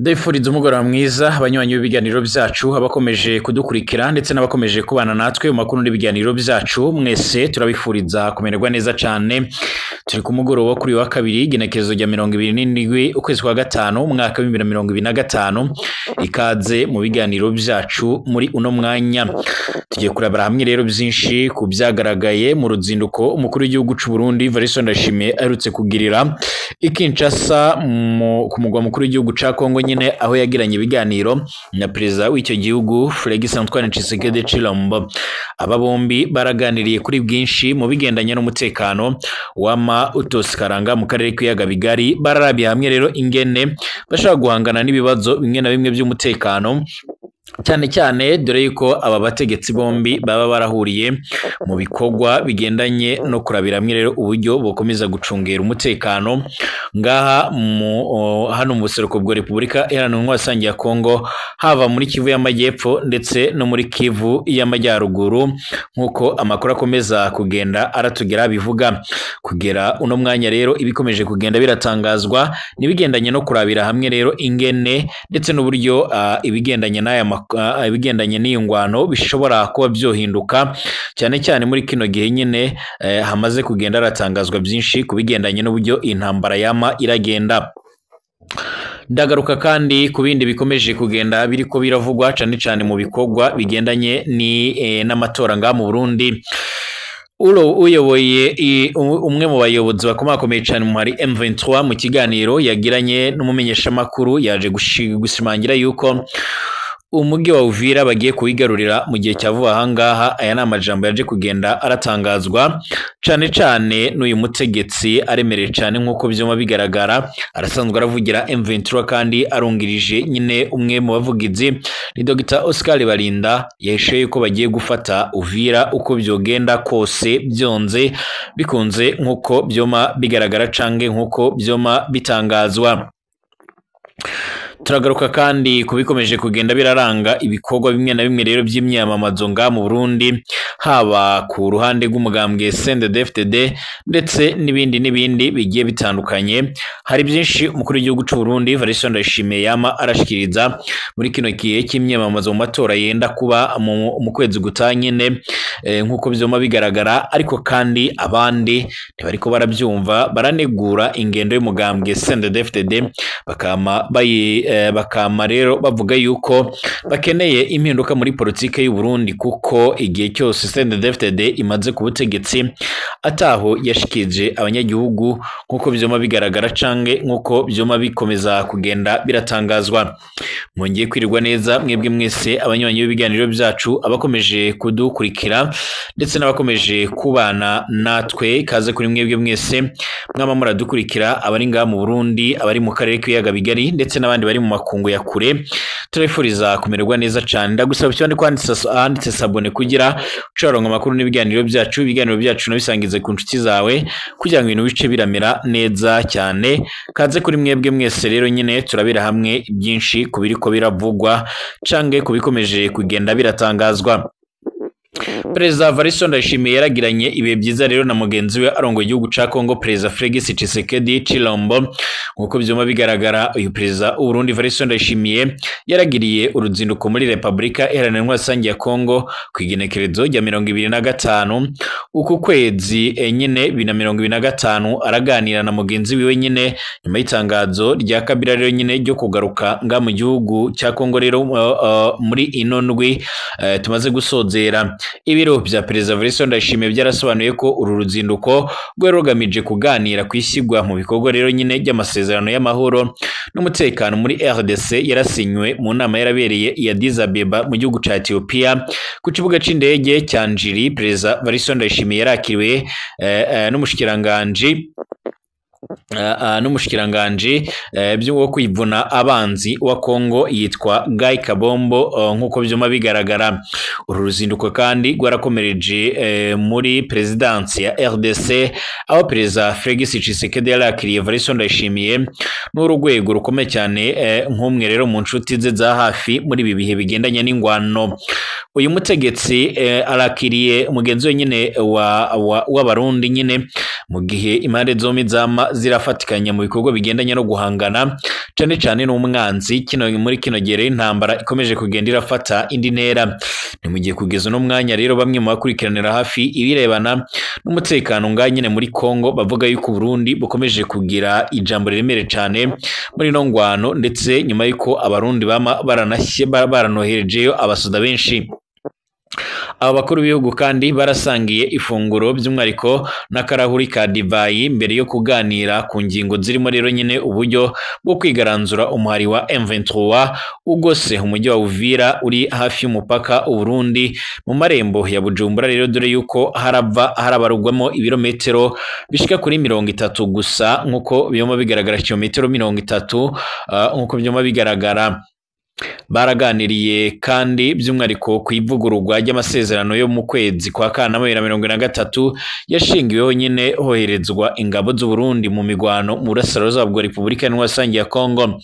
Ndabifuriza umugoroba mwiza abanywanyi b'ibiganiro byacu, abakomeje kudukurikira ndetse n'abakomeje kubana natwe mu makuru n'ibiganiro byacu. Mwese turabifuriza kumererwa neza cyane. Turi ku mugoroba kuri wa kabiri, igenekerezo rya 27 ukwezi kwa gatanu, umwaka wa 2025. Ikaze mu biganiro byacu. Muri uno mwanya tugiye kurabara hamwe rero byinshi ku byagaragaye mu ruzinduko umukuru w'igihugu c'u Burundi Evariste Ndayishimiye aherutse kugirira i Kinshasa, ku mugwa mukuru w'igihugu ca Kongo nyine, aho yagiranye ibiganiro na perezida w'icyo gihugu Félix Antoine Tshisekedi Tshilombo. Aba bombi baraganiriye kuri bwinshi mu bigendanye n'umutekano wama utosikaranga mu karere k'ibiyaga bigari. Bararabiye hamwe rero ingene bashobora guhangana n'ibibazo bimwe na bimwe by'umutekano, cyane cyane dore yuko aba bategetsi bombi baba barahuriye mu bikorwa bigendanye no kurabira hamwe rero uburyo bukomeza gucungera umutekano ngaha hano mu buseruko bwa Repubulika Iharanira Intwaro ya Kongo, haba muri Kivu y'Amajyepfo ndetse no muri Kivu y'Amajyaruguru, nk'uko amakuru akomeza kugenda aratugera bivuga. Kugera uno mwanya rero, ibikomeje kugenda biratangazwa n'ibigendanye no kurabira hamwe rero ingene ndetse n'uburyo ibigendanye n'aya ibigendanye n'iyi ngwano bishobora kuba byohinduka, cyane cyane muri kino gihe nyine hamaze kugenda haratangazwa byinshi ku bigendanye n'uburyo intambara yama iragenda. Ndagaruka kandi ku bindi bikomeje kugenda biriko biravugwa, cyane cyane mu bikorwa bigendanye n'amatora ngaha mu Burundi. Uro uyoboye umwe mu bayobozi bakomakomeye cyane mu hari M23, mu kiganiro yagiranye n'umumenyeshamakuru yaje gushimangira yuko umugi wa Uvira bagiye kuwigarurira mu gihe cya vuba ahangaha. Aya ni amajambo yaje kugenda aratangazwa cane cane n'uyu mutegetsi aremereye cane, nk'uko vyuma bigaragara arasanzwe aravugira M23 kandi arungirije nyine umwe mu bavugizi, ni Dr Oscar Barinda. Yahishuye yuko bagiye gufata Uvira uko vyogenda kose, byonze bikunze, nk'uko vyoma bigaragara canke nk'uko vyoma bitangazwa. Turagaruka kandi ku bikomeje kugenda biraranga ibikorwa bimwe na bimwe rero by'imyamamazo nga mu Burundi, haba ku ruhande rw'umugambwe CNDD-FDD ndetse n'ibindi n'ibindi bigiye bitandukanye. Hari byinshi umukuru w'igihugu c'u Burundi Evariste Ndayishimiye yama arashikiriza muri kino gihe cy'imyamamazo mu matora yenda kuba mu kwezi gutaha nyene, nk'uko vyoma bigaragara. Ariko kandi abandi ntibariko barabyumva, baranegura ingendo y'umugambwe CNDD-FDD, bakama rero bavuga yuko bakeneye impinduka muri politike y'u Burundi, kuko igihe cyose CNDD-FDD imaze ku butegetsi ataho yashikije abanyagihugu, nk'uko vyoma bigaragara canke nk'uko vyoma bikomeza kugenda biratangazwa. Mwongeye kwirirwa neza mwebwe mwese abanywanyi b'ibiganiro byacu, abakomeje kudukurikira ndetse n'abakomeje kubana natwe. Kaze kuri mwebwe mwese mwaba muradukurikira, abari ngaha mu Burundi, abari mu karere k'ibiyaga bigari ndetse n'abandi bari mu makungu ya kure. Turabifuriza kumererwa neza cyane. Ndagusaba cyane kwanditse ahanditse s'abonner kugira ucaronka amakuru n'ibiganiro byacu. Ibiganiro byacu nabisangize ku nshuti zawe kugira ngo ibintu bice biramera neza cyane. Kaze kuri mwebwe mwese rero nyine, turabira hamwe byinshi ku biriko biravugwa canke ku bikomeje kugenda biratangazwa. Perezida Evariste Ndayishimiye yaragiranye ibihe byiza rero na mugenzi we arongoye igihugu ca Congo, Perezida Félix Tshisekedi Tshilombo. Nk'uko vyuma bigaragara, uyu perezida w'u Burundi Evariste Ndayishimiye yaragiriye uruzinduko muri Repubulika Iharanira Intwaro ya Congo ku igenekerezo rya 25 uku kwezi nyine 2025, araganira na mugenzi wiwe nyine nyuma y'itangazo rya Kabila rero nyine ryo kugaruka nga mu gihugu cya Congo rero muri ino ndwi tumaze gusozera. Ibiro vya Perezida Evariste Ndayishimiye byarasobanuye ko uru ruzinduko rwari rugamije kuganira ku ishyirwa mu bikorwa rero nyine ry'amasezerano y'amahoro n'umutekano muri RDC yarasinywe mu nama yarabereye i Addis Abeba mu gihugu ca Ethiopia. Ku kibuga c'indege cya Njiri, Perezida Evariste Ndayishimiye yarakiriwe n'umushikiranganji byo kwivuna abanzi wa Kongo yitwa Guy Kabombo, nk'uko vyuma bigaragara. Uru ruzinduko kandi rwarakomereje muri perezidansi ya RDC, aho Perezida Felix Tshisekedi yarakiriye Evariste Ndayishimiye n'urugwego rukomeye cyane nk'umwe rero mu nshuti ze za hafi muri ibi bihe bigendanye n'ingwano. Uyu mutegetsi arakiriye mugenzi we nyine w'Abarundi nyine. Mu gihe impande zombi zama zirafatikanya mu bikorwa bigendanye no guhangana cane cane n'umwanzi, kino muri kino gihe rero intambara ikomeje kugenda irafata indi ntera. Ni mu gihe kugeza uno mwanya rero bamwe mu bakurikiranira hafi ibirebana n'umutekano ngaha nyene muri Kongo bavuga yuko Burundi bukomeje kugira ijambo riremere cane muri ino ngwano, ndetse nyuma yuko Abarundi bama baranashye baranoherejeyo abasoda benshi. Aba bakuru b'ibihugu kandi barasangiye ifunguro by'umwihariko n'akarahuri ka divayi mbere yo kuganira ku ngingo zirimo rero nyine uburyo bwo kwigaranzura umuhari wa M23 ugose umujyi wa Uvira uri hafi y'umupaka Uburundi mu marembo ya Bujumbura, rero dore yuko harava harabarugwamo ibirometero bishika kuri 30 gusa, nkuko byoma bigaragara kilometero 30 nkuko byoma bigaragara. Baraganiriye kandi by'umwihariko ku ivugururwa ry'amasezerano yo mu kwezi kwa Kanama 2023 yashingiweho nyine hoherezwa ingabo z'u Burundi mu migwano mu burasirazuba bwa Repubulika Iharanira ya Kongo.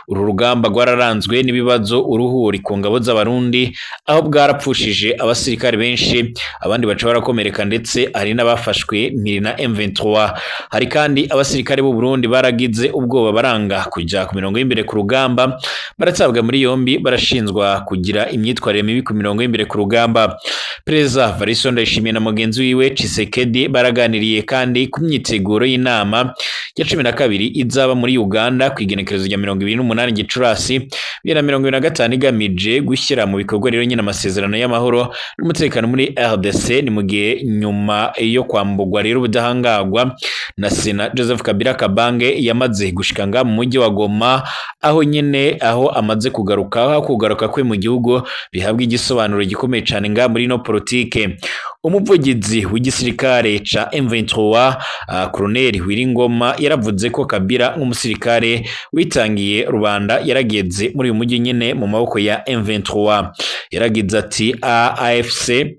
Uru rugamba rwararanzwe n'ibibazo uruhuri ku ngabo z'Abarundi, aho bwarapfushije abasirikare benshi, abandi baca barakomereka, ndetse hari n'abafashwe mpiri na M23. Hari kandi abasirikare b'u Burundi baragize ubwoba baranga kujya ku mirongo y'imbere ku rugamba, baratabwa muri yombi barashinzwa kugira imyitwarire mibi ku mirongo y'imbere ku rugamba. Perezida Evariste Ndayishimiye na mugenzi wiwe Tshisekedi baraganiriye kandi ku myiteguro y'inama ya 12 izaba muri Uganda ku igenekerezo rya 28 Gicurasi 2025, igamije gushyira mu bikorwa rero nyine amasezerano y'amahoro n'umutekano muri RDC. Ni mu gihe nyuma yo kwambugwa rero ubudahangarwa na Sena, Joseph Kabila Kabange yamaze gushika nga mu mujyi wa Goma, aho nyine aho amaze kugaruka, aho kugaruka kwe mu gihugu bihabwa igisobanuro gikomeye cyane nga muri no politike. Umuvugizi w'igisirikare ca M23 Colonel Wiringoma yaravuze ko Kabila nk'umusirikare witangiye rubanda yarageze muri uyu mujyi nyine mu maboko ya M23. Yaragize ati AFC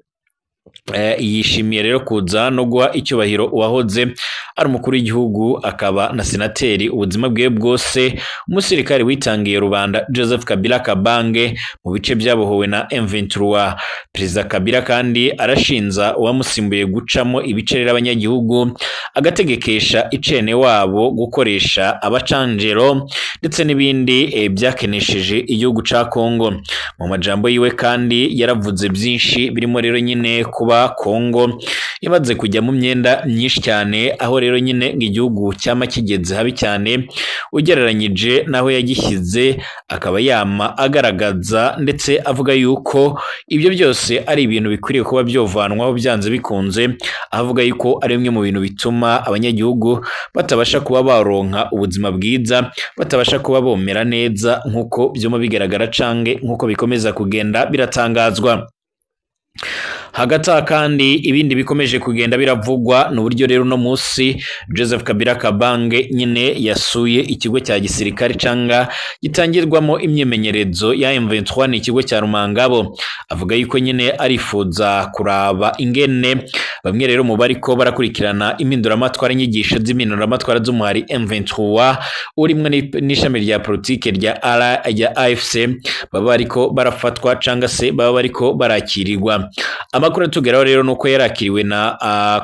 yishimiye rero kuza no guha icyubahiro uwahoze ari umukuru w'igihugu akaba na senateri ubuzima bwiwe bwose, umusirikare witangiye rubanda Joseph Kabila Kabange mu bice byabohowe na M23. Perezida Kabila kandi arashinza uwamusimbuye gucamo ibice rero abanyagihugu, agategekesha icene wabo gukoresha abacanjero ndetse n'ibindi byakenesheje igihugu ca Kongo. Mu majambo yiwe kandi yaravuze byinshi birimo rero nyine kuba Kongo imaze kujya mu myenda myinshi cyane, aho rero nyine igihugu cyama kigeze habi cyane ugereranyije naho yagishyize, akaba yama agaragaza ndetse avuga yuko ibyo byose ari ibintu bikwiriye kuba byovanwaho byanze bikunze, avuga yuko ari bimwe mu bintu bituma abanyagihugu batabasha kuba baronka ubuzima bwiza, batabasha kuba bomera neza nkuko byoma bigaragara cange nkuko bikomeza kugenda biratangazwa. Hagati aha kandi ibindi bikomeje kugenda biravugwa ni uburyo rero no munsi Joseph Kabila Kabange nyine yasuye ikigo cya gisirikare canga gitangirwamo imyimenyerezo ya M23, ni ikigo cya Rumangabo. Avuga yuko nyine arifuza kuraba ingene bamwe rero mu bariko barakurikirana impinduramatwara, inyigisho z'impinduramatwara z'umuhari M23 urimwe n'ishami rya politike rya AFC baba bariko barafatwa canga se baba bariko barakirirwa. Amakuru atugeraho rero nuko yarakiriwe na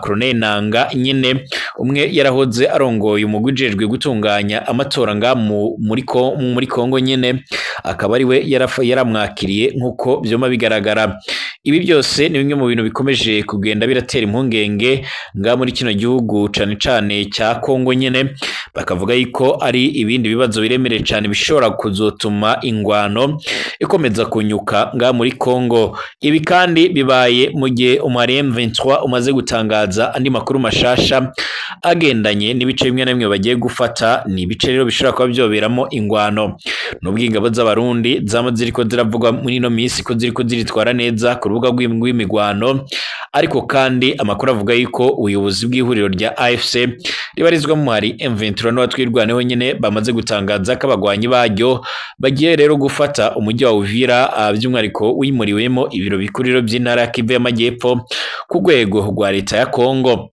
Colonel Nanga nyine umwe yarahoze arongoye umugwi ujejwe gutunganya amatora nga muri Kongo nyine, akaba ari we yaramwakiriye nkuko byoma bigaragara. Ibi byose ni bimwe mu bintu bikomeje kugenda biratera impungenge nga muri kino gihugu cane cane cya Kongo nyine, bakavuga yuko ari ibindi bibazo biremereye cyane bishobora kuzotuma ingwano ikomeza kunyuka nga muri Kongo. Ibi kandi bibaye mu gihe umuhari M23 umaze gutangaza andi makuru mashasha agendanye n'ibice bimwe na bimwe bagiye gufata, ni ibice rero bishobora kuba byoberamo ingwano. Nubwo ingabo z'Abarundi zama ziriko ziravugwa muri ino minsi ko ziriko ziritwara neza ku rubuga rw'imigwano, ariko kandi amakuru avuga yuko ubuyobozi bw'ihuriro rya AFC ribarizwa mu hari M23 n'abatwirwaneho nyine bamaze gutangaza ko abagwanyi baryo bagiye rero gufata umujyi wa Uvira, by'umwihariko wimuriwemo ibiro bikuriro by'intara ya Kivu y'Amajyepfo ku rwego rwa leta ya Kongo.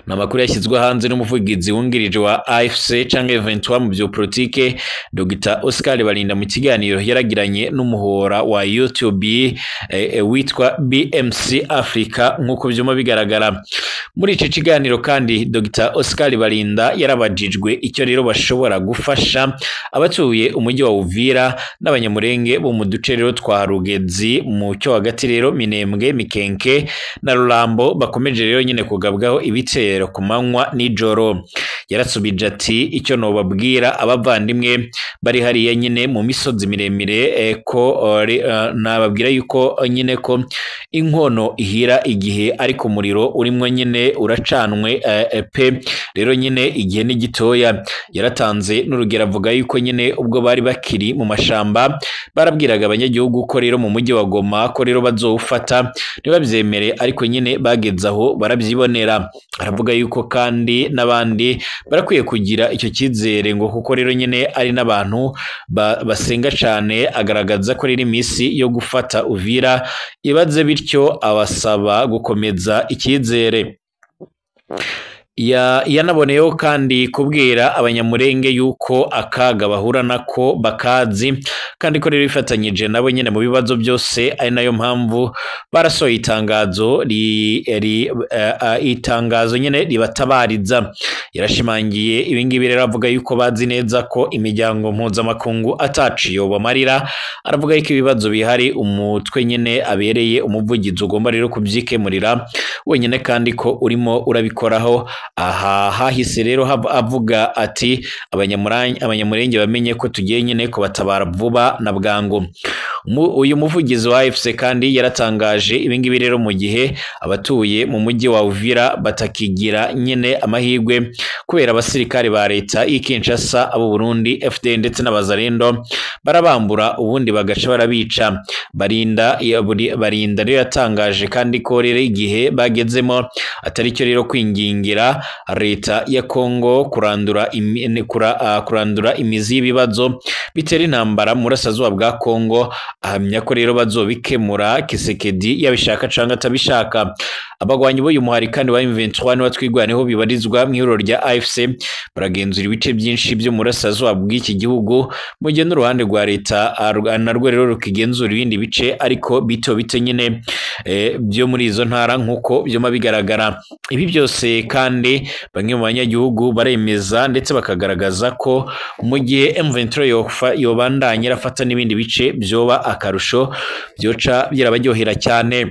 N'amakuru yashyizwe hanze n'umuvugizi wungirije wa AFC canke 23 mu byo politike, Dr Oscar Barinda, mu kiganiro yaragiranye n'umuhora wa YouTube witwa BMC Africa, nk'uko vyuma bigaragara muri ico kiganiro. Kandi Dr Oscar Barinda yarabajijwe icyo rero bashobora gufasha abatuye umujyi wa Uvira n'Abanyamurenge bo mu duce rero twa Rugezi, mu cyo hagati rero, Minembwe, Mikenke na Rurambo, bakomeje rero nyine kugabwaho ibitero ku manywa nijoro. Yarasubije ati: "Icyo nobabwira abavandimwe bari hariya nyine mu misozi miremire, ko nababwira yuko nyine ko inkono ihira igihe, ariko umuriro urimwo nyine uracanwe pe. Rero nyine igihe ni gitoya." Yaratanze n'urugero, avuga yuko nyine ubwo bari bakiri mu mashamba barabwiraga abanyagihugu ko rero mu mujyi wa Goma ko rero bazowufata, ntibabyemere, ariko nyine bageze aho barabyibonera. Aravuga yuko kandi n'abandi barakwiye kugira icyo cyizere, ngo kuko rero nyine ari n'abantu basenga cyane. Agaragaza ko rero iminsi yo gufata Uvira ibaze, bityo abasaba gukomeza icyizere. Yanaboneyeho kandi kubwira Abanyamurenge yuko akaga bahura nako bakazi, kandi ko rero bifatanyije nabo nyine mu bibazo byose, ari nayo mpamvu barasohoye itangazo itangazo nyine ribatabariza. Yarashimangiye ibingibi rero, avuga yuko bazi neza ko imiryango mpuzamakungu ataciyo bamarira. Aravuga yuko ibibazo bihari umutwe nyine abereye umuvugizi ugomba rero kubyikemurira wenyine, kandi ko urimo urabikoraho. Aha hahise rero avuga ati: "Abanyamurenge bamenye ko tugiye nyine kubatabara vuba na bwangu." Uyu muvugizi wa AFC kandi yaratangaje ibingibi rero mu gihe abatuye mu mujyi wa Uvira batakigira nyine amahirwe, kubera abasirikare ba leta y'i Kinshasa, abo Burundi, FDL ndetse n'Abazarendo barabambura, ubundi bagaca barabica. Barinda rero yatangaje kandi ko rero igihe bagezemo atari cyo rero kwingingira leta ya Kongo kurandura imizi y'ibibazo bitera intambara mu burasirazuba bwa Kongo. Ahamya ko rero bazobikemura Tshisekedi yabishaka canke atabishaka. Abagwanyi b'uyu muhari kandi wa M23 niwa Twirwaneho bibarizwa mu ihuriro rya AFC baragenzura ibice byinshi byo mu burasirazuba bw'iki gihugu, mu gihe n'uruhande rwa leta narwo rero rukigenzura ibindi bice, ariko bito bito nyine byo muri izo ntara, nk'uko byoma bigaragara. Ibi byose kandi bamwe mu banyagihugu baremeza ndetse bakagaragaza ko mu gihe M23 yobandanya irafata n'ibindi bice, byoba akarusho, byoca birabaryohera cyane.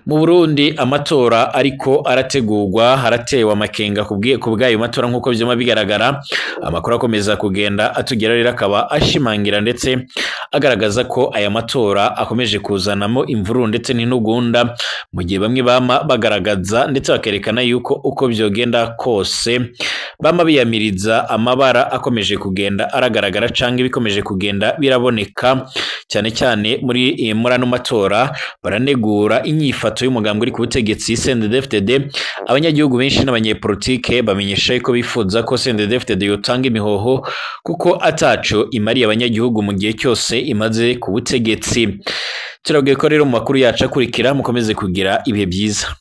Mu Burundi amatora ariko arategurwa, haratewe amakenga ku bw'ayo matora, nk'uko vyama bigaragara. Amakuru akomeza kugenda atugera rero akaba ashimangira ndetse agaragaza ko aya matora akomeje kuzanamo imvururu ndetse n'intugunda, mu gihe bamwe bama bagaragaza ndetse bakerekana yuko uko vyogenda kose bama biyamiriza amabara akomeje kugenda aragaragara canke bikomeje kugenda biraboneka cyane cyane muri ano matora. Baranegura inyifato y'umugambwe uri ku butegetsi CNDD-FDD. Abanyagihugu benshi n'abanyepolitike bamenyesha yuko bifuza ko CNDD-FDD yotanga imihoho, kuko ataco imariye abanyagihugu mu gihe cyose imaze ku butegetsi. Turabwiye ko rero mu makuru yacu akurikira mukomeze kugira ibihe byiza.